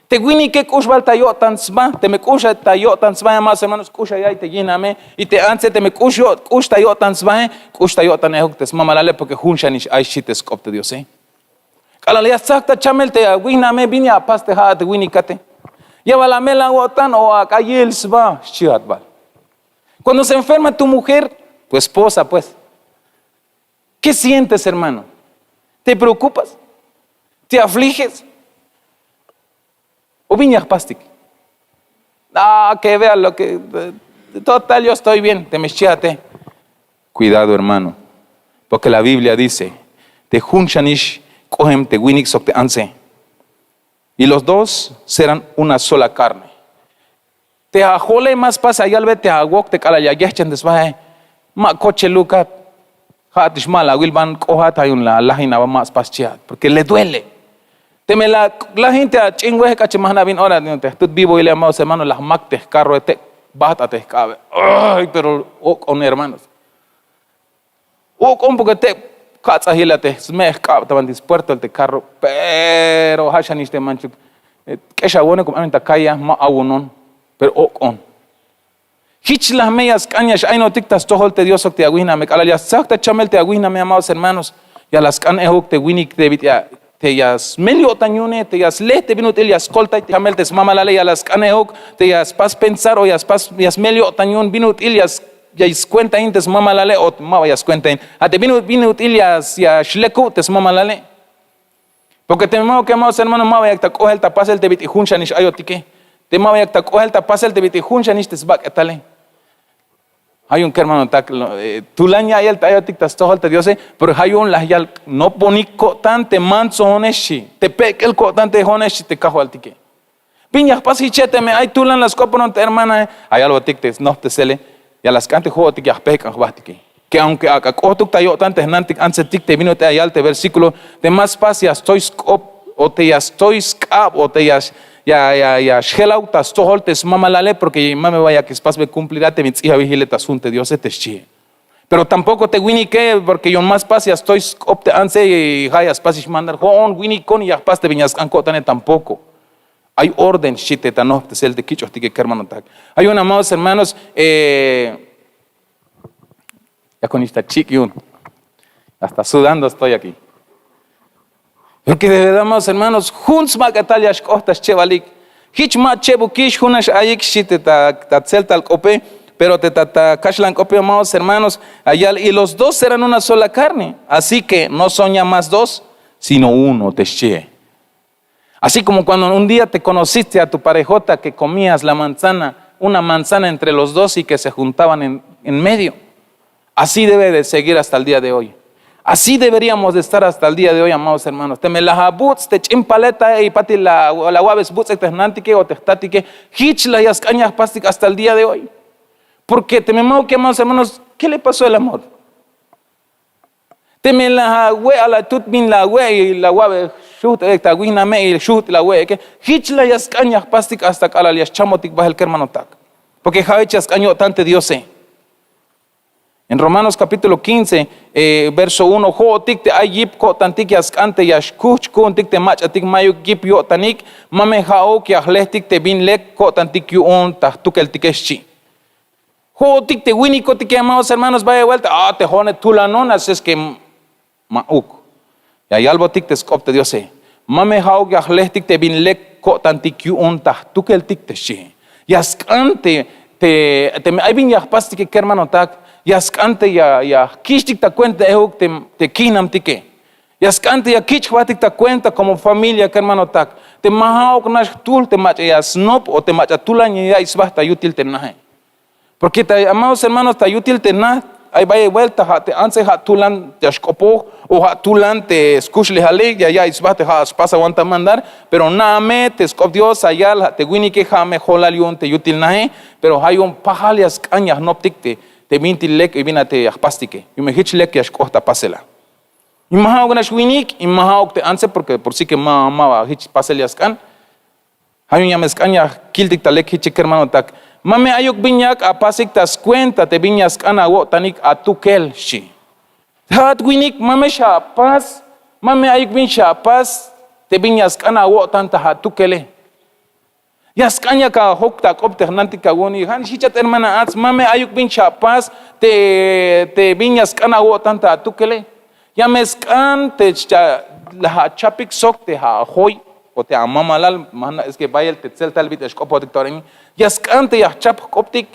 Te winike k'ux bal ta yo'tan sba. Teme k'ux ta yo'tan sbahe amados hermanos, k'ux ya ya'iy te yihname. Y te antse teme k'ux ta yo'tan sbahe, k'ux ta yo'tanejuk te smamalale porke jun xanix ay xchi te sk'op te diose. K'alal ya stsajk ta chamel te awihname, bin ya apas te ha'at te winikate? Ya bal amel awo'tan o ak'a yil sba xchihat bal. Cuando se enferma tu mujer, tu esposa pues, ¿qué sientes hermano? ¿Te preocupas? ¿Te afliges? ¿O bin ya jpastik? Ah, que vea lo que total yo estoy bien. Teme xchihate, cuidado hermano, porke la biblia dice te jun xanix k'ohem te winik sok te antse. Y los dos serán una sola karne. Te ajole ma spas ayalbe te awok te k'alal ya yehchen te sbahe. Ma kochelukat. Ha'atix ma la awil ban k'ohat ha yu'un la alajin aba ma spas chihat porke le duele. Teme la alajin te ach'in wehk'a che ma jna' bin ora te jtut vivo ile amados hermanos la jmak te jkarrohe te' baht a te jk'abe. Pero ok'on hermanos. Ok'on porke te' kats'ajil a te sme' jk'ab ta banti spuerto te karro. Pero ha xanix te manchuk k'exawonek o b'amin ta kaya ma awunon. Pero ok'on. Hich laj me ya sk'an ya x'aynotik ta stojol te dios sok te awihname k'alal ya stzajk ta chamel te awihname amados hermanos, ya la sk'an ehuk te winik te bit'il a te ya smel yo'tan yu'une te ya sle te bin ut'il ya skoltay te chamel te smamalale ya la sk'an ehuk te ya spas pensar o ya smel yo'tan yu'un bin ut'il ya skuentahin te smamalale o ma ba ya skuentahin a te bin ut'il ya xlekub te smamalale. Porke teme ma ba ke amados hermanos ma ba yak ta k'ohel ta pasel te bit'il jun xanix ayotike. Te ma ba yak ta k'ohel ta pasel te bit'il jun xanix te sbak'etale. Ha yu'un kermanotak, tulan ya'iyel ta ayotik ta stojol te diose. Pero ha yu'un la yal noponik ko'tan te mantsohone xchi, te pek'el ko'tan te ho'one xchi te kajwaltike. Bin ya jpas hiche teme ay tulan la sk'oponon te hermanahe, ay albotik te snojptesele, ya la sk'an te ho'otik ya jpehk'an jbahtike. Ke aunke ak'a k'ohtuk ta yo'tan te jnantik antsetik te bin ut'il ya yal te versíkulo, te ma spas ya stoy sk'op o te ya stoy sk'ab o te ya xjelaw ta stojol te smamalale porke ma me ba yak spasbe kumplir a te bin ts'ihabil hile ta sjun te diose te xchihe. Pero tampoko te winike porke yu'un ma spas ya stoy sk'op te antse y ha ya spas ix mandar ho'on winikon ya jpas te bin ya sk'an ko'tane tampoko. Ay orden xchi te ta nojptesel te kich'ojtike kermanotak. Ha yu'un amados hermanos, ya konix ta chik' yu'un. Hasta sudando estoy aki. Porque de verdad, amados hermanos, jun smak'etal ya xk'oht ta schebalik. Jich ma chebukix, jun nax ayik, xchi te ta tseltal k'ope. Pero te ta kaxlan k'ope, amados hermanos, ayal: y los dos serán una sola carne. Así que no son ya más dos, sino uno, te xchie. Así como cuando un día te conociste a tu parejota que comías la manzana, una manzana entre los dos y que se juntaban en medio. Así debe de seguir hasta el día de hoy. Así deberíamos de estar hasta el día de hoy, amados hermanos. Teme la abuts' te ch'in paleta y patil la awa'be sbuts'ik te jnantike o te jtatike, jich la ya sk'an ya jpastik hasta el día de hoy. Porque teme ma'uke, amados hermanos, ¿qué le pasó el amor? Teme la awe' a la tut bin la awe' y la awa'be xujt'elek ta wihname y xujt'el awe'eke, jich la ya sk'an ya jpastik hasta k'alal ya xchamotik bahel kermanotak. Porque ja'ich ya sk'an yo'tan te Diose. En Romanos capítulo quince, verso uno: jo'otik te ay yip ko'tantik ya sk'an te ya xkuhch ku'untik te mach'atik mayuk yip yo'tanik, ma me ja'uk ya jlehtik te bin lek ko'tantik yu'un ta jtukeltike, xchi. Jo'otik te winikotike, amados hermanos, bayel vuelta a te jo'one tulanon, así es que ma'uk. Ya yalbotik te sk'op te Diose: ma me ja'uk ya jlehtik te bin lek ko'tantik yu'un ta jtukeltik, te xchi. Ya sk'an te, teme ay bin ya jpastike kermanotak, ya sk'an te ya jkich'tik ta kuenta ehuk te kihnamtike. Ya sk'an te ya kich' jbahtik ta kuenta como familia kermanotak, te ma ja'uk nax jtuhl te mach'a ya snop o te mach'a tulan ya ya'iy sba ta yutil te nahe. Porque ta, amados hermanos, ta yutil te na ay bayel vuelta ja' te antse ja' tulan ya xk'opoj o ja' tulan te skuxlejale ya ya'iy sba te ja' spasawanta mandar. Pero na'a me te sk'op Dios ya yal ja' te winike ja' me jolal yu'un te yutil nahe. Pero ja' yu'un pajal ya sk'an ya jnoptik te bintik lek y bin a te ya jpastike, yu'un me jich lek ya xk'oht ta pasel a. Y ma ja'uk nax winik y ma ja'uk te antse, porque por si que ma ma ba jich pasel ya sk'an. Ja' yu'un ya me sk'an ya kiltik ta lek jiche kermanotak. Ma me ayuk bin yak apasik ta skuenta te bin ya sk'an awo'tanik atukel, xchi. Ja'at winik, ma me xapas, ma me ayuk bin xapas te bin ya sk'an awo'tan ta atukele. Ya sk'an yak ajok ta ak'op te jnantik awu'unik, ja' nix jichat hermana ats, ma me ayuk bin xapas te bin ya sk'an awo'tan ta atukele. Ya me sk'an te la achapik sok te ajoy o te amamalal, ma jna' es que bayel te tseltal bit'il ya xk'opojotik ta ora ini. Ya sk'an te ya jchap jk'optik.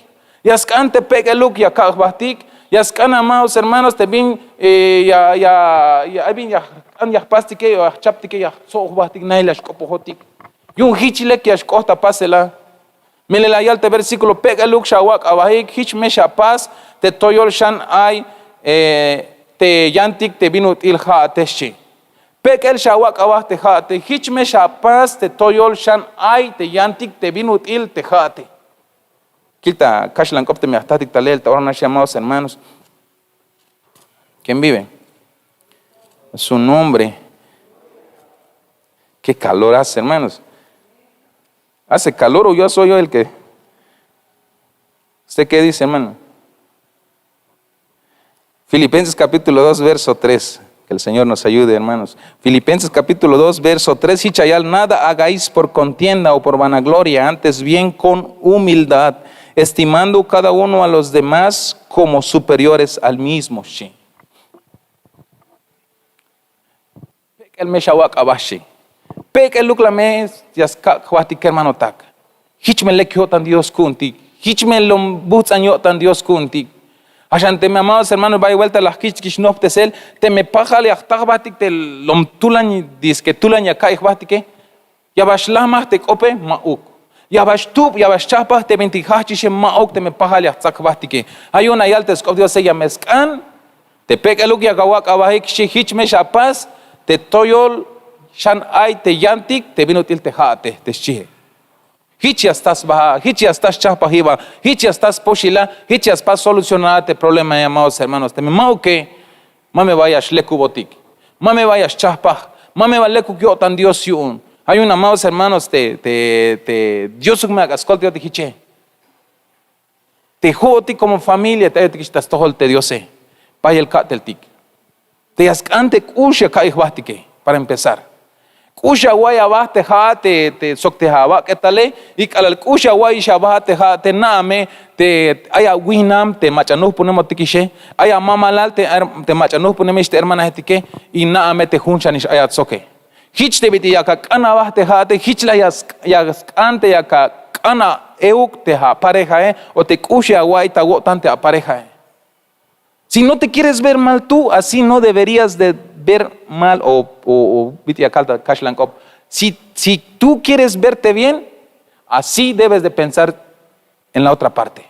Ya sk'an te pek'eluk ya kak' jbahtik. Ya sk'an, amados hermanos, te bin ya ay bin ya jk'an ya jpastike o ya jchaptike ya jtso' jbahtik nahil ya xk'opojotik. Yu'un jich lek ya xk'oht ta pasel a. Melel la yal te versíkulo: pek'eluk xawak' abahik, jich me xapas te toyol xan ay te yantik te bin ut'il ja'ate, xchi. Pek'el xawak' aba te ja'ate, jich me xapas te toyol xan ay te yantik te bin ut'il te ja'ate. Kil ta kaxlan k'op teme ya jtatik ta leel ta ora nax, amados hermanos. Quién vive? Su nombre. Qué calor hace, hermanos. Hace calor o yo soy yo el que... ¿Usted qué dice, hermano? Filipenses capítulo dos, verso tres. Que el Señor nos ayude, hermanos. Filipenses capítulo dos, verso tres. Jich ya yal: nada hagáis por contienda o por vanagloria, antes bien con humildad, estimando cada uno a los demás como superiores al mismo, xchi. Pek'el me xawak' aba, xchi. Pek'eluk la me ya skak' jbahtik kermanotak. Jich me lek yo'tan Dios ku'untik. Jich me lom buhts'an yo'tan Dios ku'untik. Ja' xan teme, amados hermanos, bayel vuelta la jkich'tik snoptesel, teme pajal ya jta jbahtik te lom tulan, dice que tulan ya ka'iy jbahtike. Ya ba xlajmaj te k'ope, ma'uk. Ya ba xtub, ya ba xchajpaj te bintik jajch'ixe, ma'uk, teme pajal ya jtsak jbahtike. Ja' yu'un la yal te sk'op Diose: ya me sk'an te pek'eluk ya awak' abahik, xchi, jich me xapas te toyol xan ay te yantik te bin ut'il te ja'ate, te xchie. Jich ya sta sba a, jich ya sta schajpajib a, jich ya sta spoxil a, jich ya spas solucionar a te problemae, amados hermanos. Teme ma'uke, ma me ba ya xlekubotik, ma me ba ya xchajpaj, ma me ba lekuk yo'tan Dios yu'un. Ja' yu'un, amados hermanos, te, te, te Diosuk me ak'a skoltayotik jiche. Te jo'otik como familia te ayotikix ta stojol te Diose, bayel ka'teltik. Te ya sk'an te k'ux ya ka'iy jbahtike, para empezar. K'ux ya awa'iy aba te ja'at te, te sok te awak'etale, y k'alal k'ux ya awa'iyix aba te ja'ate, na'a me te ay awihnam te mach'a nujpunemotikixe, ay amamalal te, te mach'a nujpunemix te hermanaetike, y na'a me te jun xanix ay atsoke. Hich te bit'il yak ak'an aba te ha'ate, hich la ya sk'an te yak ak'an a euk te aparejae o te k'ux ya awa'iy ta awo'tan te aparejae. Si no te kieres ver mal tu así no deberías de ver mal o bit'il ya kal ta kaxlan k'op. Si tu kieres verte bien, así debes de pensar en la otra parte.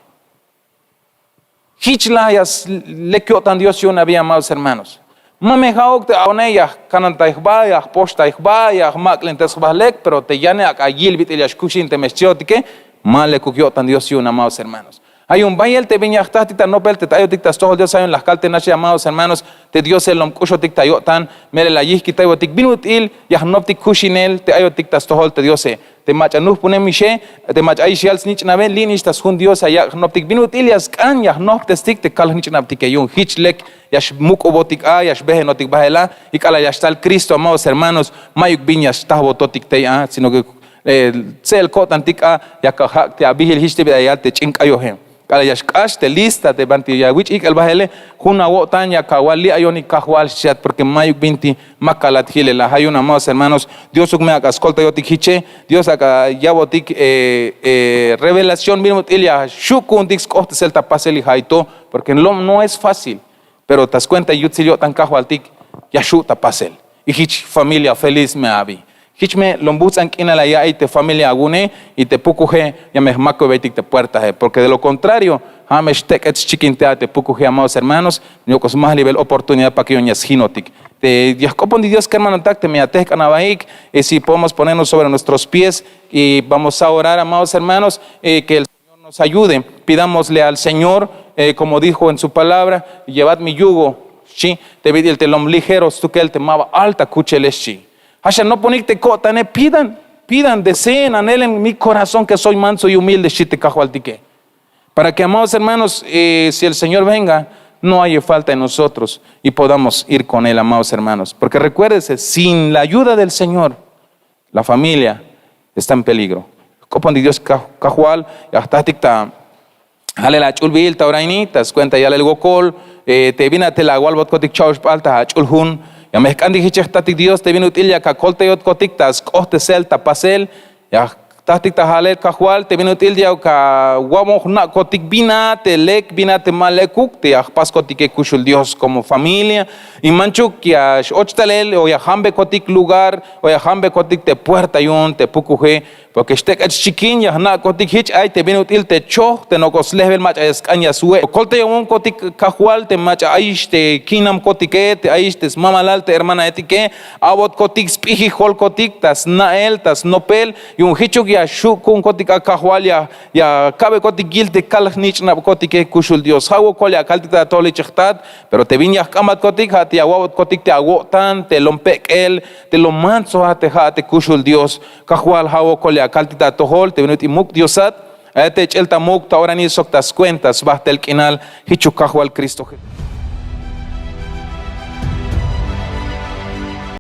Hich la ya lek yo'tan dios yu'un abi amados hermanos. Ma me ha'uk te a'one ya jkanantay jba ya jpoxtay jba ya jmak'lintes jba lek pero te yane ak'a yil bit'il ya xkuxin teme xchiotike. Ma lekuk yo'tan dios yu'un amados hermanos. Ha yu'un bayel te bin ya jtahtik ta nopel te ayotik ta stojol dios ha yu'un la jkal te naxe amados hermanos. Te diose lom k'uxotik ta yo'tan melel la yihkitaybotik bin ut'il ya jnoptik kuxinel te ayotik ta stojol te diose. Te mach'a nuhpunem ixe, te mach'a ayix yal snich'nabe li'nix ta sjun dios ya yak' jnoptik bin ut'il ya sk'an ya jnohptestik te kal jnich'nabtike yu'un hich lek ya xmuk'ubotik a ya xbehenotik bahel a. Y k'alal ya xtal kristo amados hermanos, mayuk bin ya xtahbototik tey a sino ke tse'el ko'tantik a. Yak ajak' te abihil hich te bit'il ya yal te ch'in k'ayoje. K'alal ya xk'ax te lista te banti ya awich' ik'el bahele, jun awo'tan yak awal li' ayonik kajwal xchiat porke mayuk binti. Ma kal at jilel a ha yu'un amados hermanos. Diosuk me ak'a skoltayotik hiche. Dios ak'a ya'botik revelación bin ut'il ya xhu' ku'untik sk'ohtesel ta pasel y ha'ay to. Porke lom no es fácil. Pero ta skuenta yutsil yo'tan kajwaltik ya xhu' ta pasel. Y hich familia feliz me abi. Hich me lom buhts'an k'inal la ya'iy te familia awu'une y te pukuje ya me jmakubeytik te puertae porke de lo kontrario ha me xtek'et xchikin te a te pukuje amados hermanos. Yok'o smahlibel oportunidad para ke yu'un ya sjinotik. Te ya jk'opontik dios kermanotak teme ya tehk'an abaik. Y si podemos ponernos sobre nuestros pies y vamos a orar amados hermanos, que el señor nos ayude. Pidámosle al señor, como dijo en su palabra, llevad mi yugo, xchi. Te bit'il te lom ligero stukel te maba alta kuchele xchi. Ha xanoponik te ko'tane pidan pidan deseen anhelen mi korazón ke soy manso y humilde xchi te kajwaltike. Para ke amados hermanos, si el señor venga, no haye falta en nosotros y podamos ir kon él amados hermanos porke rekuérdese sin la ayuda del señor, la familia está en peligro. Jk'opontik dios kajwal ya jtahtik ta halel ach'ulbil ta ora ini ta skuenta yalel wokol. Te bin a te la awalbotkotik cha'oxp'al ta ach'ul jun. Ya me jk'antik hiche jtatik dios te bin ut'il yak akoltayotkotik ta sk'ohtesel ta pasel. Ya jtahtik ta halel kajwal te bin ut'il ya awa'bon jna'kotik bin a te lek bin a te ma lekuk te ya jpaskotike kuxul dios komo familia. Y manchuk ya x'och talel o ya jambekotik lugar o ya jambekotik te puerta yu'un te pukuje. Porke xtek'et xchikin ya jna'kotik hich ay te bin ut'il te choj te nok'o slehbel mach'a ya sk'an ya swe' o koltayowonkotik kajwal te mach'a ayix te kinamkotike te ayix te smamalal te hermanaetike. A'botkotik sp'ijijolkotik ta sna'el ta snopel. Yu'un hichuk ya xhu' ku'unkotik a kajwal ya ka'bekotik yil te kal jnich'nabkotike kuxul dios ha wokol ya akaltik ta atojol hich jtat. Pero te bin ya jk'ambatkotik ha te ya awa'botkotik te awo'tan te lom pek'el te lom manso a te ha'at te kuxul dios. Kajwal ha wokol ya akaltik ta atojol te bin ut'il muk' diosat. Ayat te ch'el ta muk' ta ora ini sok ta skuenta sbahtel k'inal. Hichuk kajwal kristo jesús.